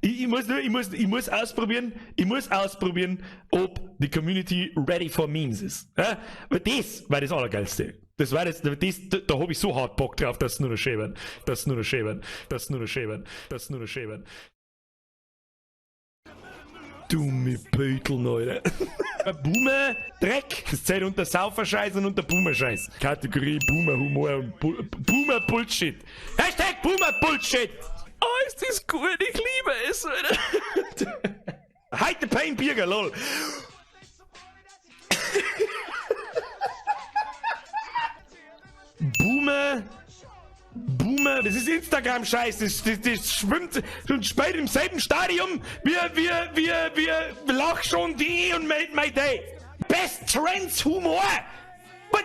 Ich muss nur, ich muss ausprobieren, ich muss ausprobieren, ob die Community ready for Memes ist. Ja? Weil das war das Allergeilste. Das war das, das, da hab ich so hart Bock drauf, dass es nur noch schön wird. Dass es nur noch schön wird. Dass es nur noch schön wird. Dass es nur noch schön wird. Dumme Pöteln, Alter. Boomer Dreck. Das zählt unter Sauferscheiß und unter Boomer-Scheiß. Kategorie Boomer-Humor und Boomer-Bullshit. Hashtag Boomer-Bullshit. Oh, ist das gut. Ich liebe es, Alter. Hide the Pain Birger, lol. Boomer. Boomer, das ist Instagram-Scheiß, das schwimmt und spielt im selben Stadium wie Lach schon die und Made My Day. Best Trends Humor! But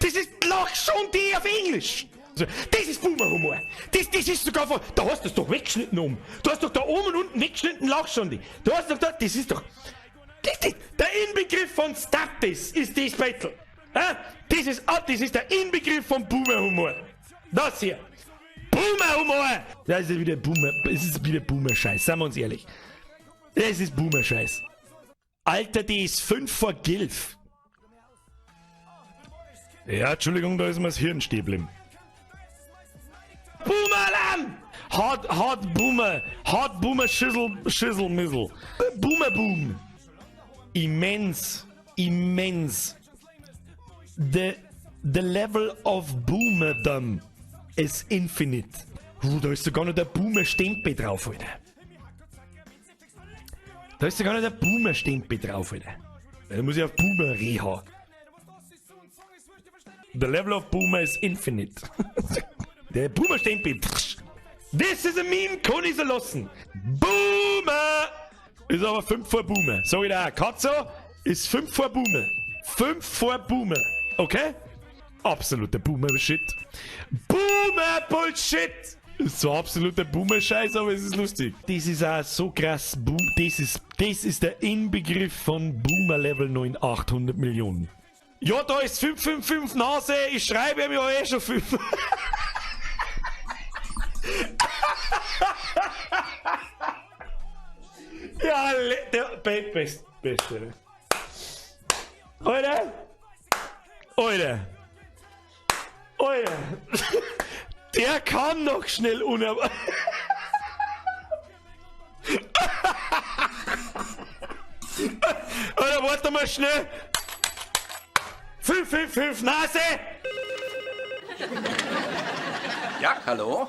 das ist Lach schon die auf Englisch! Also, das ist Boomer-Humor! Das ist sogar von. Da hast du es doch weggeschnitten oben! Du hast doch da oben und unten weggeschnitten Lach schon die! Du hast doch da. Das ist doch. Der Inbegriff von Stop This ist das Battle! Ja? Das ist der Inbegriff von Boomer-Humor! Das hier! Boomer-Humor! Das ist wieder Boomer. Es ist wieder Boomer-Scheiß, seien wir uns ehrlich. Das ist Boomer-Scheiß. Alter, die ist 5 vor Gilf. Ja, Entschuldigung, da ist mir das Hirn stehen geblieben. Boomer-Alarm! Hot Boomer. Hot Boomer Schissel, Schissel, Missel. Boomer Boom. Immens. Immens. The level of Boomerdom is infinite. Da ist sogar noch der Boomer-Stempel drauf, Alter. Da ist sogar noch der Boomer-Stempel drauf, Alter. Da muss ich auf Boomer-Reha. The level of Boomer is infinite. Der Boomer-Stempel. This is a meme, kann ich so lassen. Boomer! Ist aber 5 vor Boomer. Sag ich da auch. Katzo ist 5 vor Boomer. 5 vor Boomer. Okay? Absoluter Boomer-Shit. Boomer-Bullshit! Ist zwar absoluter Boomer-Scheiß, aber es ist lustig. Das ist auch so krass. Boom, das ist der Inbegriff von Boomer-Level 9, 800 Millionen. Ja, da ist 555 Nase. Ich schreibe mir ja eh schon 5. Ja, der beste. Alter! Alter! Alter! Der kam noch schnell unerwartet. Alter, warte mal schnell! 5, 5, 5, Nase! Ja, hallo?